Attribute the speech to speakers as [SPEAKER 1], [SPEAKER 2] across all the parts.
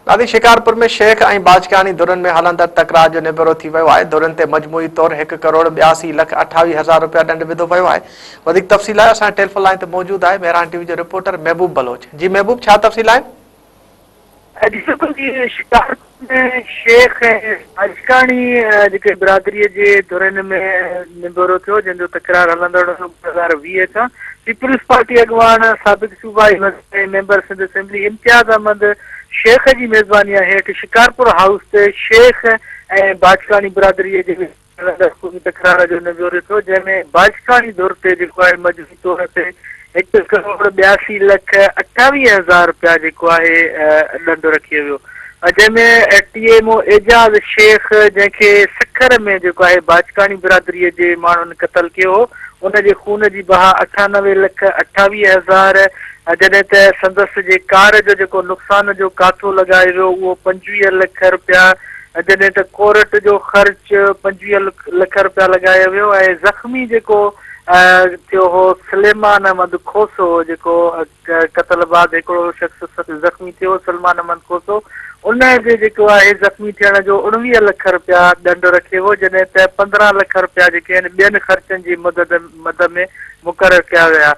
[SPEAKER 1] نادي شڪارپور ۾ شيخ ۽ باجڪاڻي ڌرين ۾ هلندڙ تڪرار جو نبيرو ٿي ويو آهي، ڌرين تي مجموعي طور هڪ ڪروڙ 82 لک 28 هزار رپيا ڏنڊ وڌو ويو آهي. وڌيڪ تفصيل لاء اسان جي ٽيليفون لائين تي موجود آهي مهراڻ ٽي وي جو رپورٽر محبوب بلوچ. جي محبوب ڇا تفصيل آهن؟
[SPEAKER 2] جي بلڪل جي شڪارپور ۾ شيخ ۽ باجڪاڻي جيڪي برادري جي ڌرين ۾ نبيرو ٿيو جنهن جو تڪرار هلندڙ هيو 2020 کان پيپلز پارٽي اڳواڻ سابق صوبائي وزير ۽ ميمبر سنڌ اسيمبلي امتياز احمد شيخ جي ميزبانيء هيٺ شڪارپور هائوس تي شيخ ۽ باجڪاڻي برادريء جي وچ ۾ هلندڙ خوني تڪرار جو نبيرو ٿيو، جنهن ۾ باجڪاڻي ڌر تي جيڪو آهي مجموعي طور تي هڪ ڪروڙ 82 لک 28 هزار رپيا جيڪو آهي ڏنڊ رکيو ويو، جنهن ۾ T M O Ijaz Shaikh جنهن کي سکر ۾ جيڪو آهي باجڪاڻي برادريء جي ماڻهن قتل ڪيو هو، ان جي خون جي بها 98 لک 28 هزار جڏهن ته سندس جي ڪار جو جيڪو نقصان جو ڪاٿو لڳايو ويو اهو 25 لک رپيا جڏهن ته ڪورٽ جو خرچ 25 لک رپيا لڳايو ويو ۽ زخمي جيڪو ٿيو هو سليمان احمد کوسو جيڪو قتل بعد هڪڙو شخص زخمي ٿيو سلمان احمد کوسو ان جي جيڪو آهي زخمي ٿيڻ جو 19 لک رپيا ڏنڊ رکيو ويو جڏهن ته 15 لک رپيا جيڪي آهن ٻين خرچن جي مدد مد ۾ مقرر ڪيا ويا.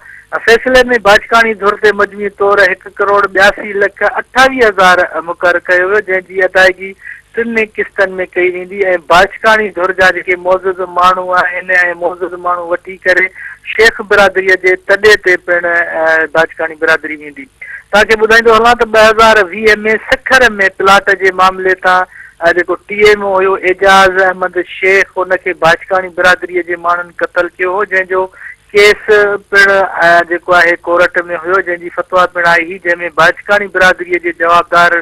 [SPEAKER 2] فيصلي ۾ باجڪاڻي ڌر تي مجموعي طور هڪ ڪروڙ 82 لک 28 هزار مقرر ڪيو ويو جنهن جي ادائيگي ٽن قسطن ۾ ڪئي ويندي ۽ باجڪاڻي ڌر جا جيڪي معزز ماڻهو آهن ۽ معزز ماڻهو وٺي ڪري شيخ برادريء جي تڏي تي پڻ باجڪاڻي برادري ويندي. توهان کي ٻڌائيندو هلان ته 2020 ۾ سکر ۾ پلاٽ جي معاملي تان جيڪو ٽي ايم او هيو اعجاز احمد شيخ ان کي باجڪاڻي برادريء جي ماڻهن قتل ڪيو هو جنهن جو ڪيس پڻ جيڪو آهي ڪورٽ ۾ هيو جنهن جي فتويٰ پڻ آئي هئي جنهن ۾ باجڪاڻي برادريء جي جوابدار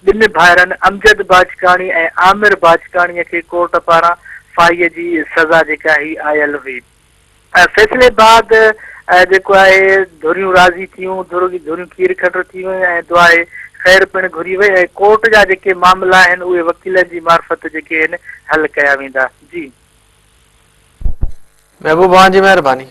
[SPEAKER 2] ٻن ڀائرن امجد باجڪاڻي ۽ عامر باجڪاڻيء کي ڪورٽ پاران ڦاهيء جي سزا جيڪا هئي آيل هئي. فيصلي بعد جيڪو آهي ڌريون راضي ٿيون ڌريون کير کنڊ ٿي ويون ۽ دعاء خير پڻ گهري وئي ۽ ڪورٽ جا جيڪي معاملا آهن اهي وڪيلن جي معرفت جيڪي آهن حل ڪيا ويندا. جي.
[SPEAKER 1] محبوب اوهان جي مهرباني.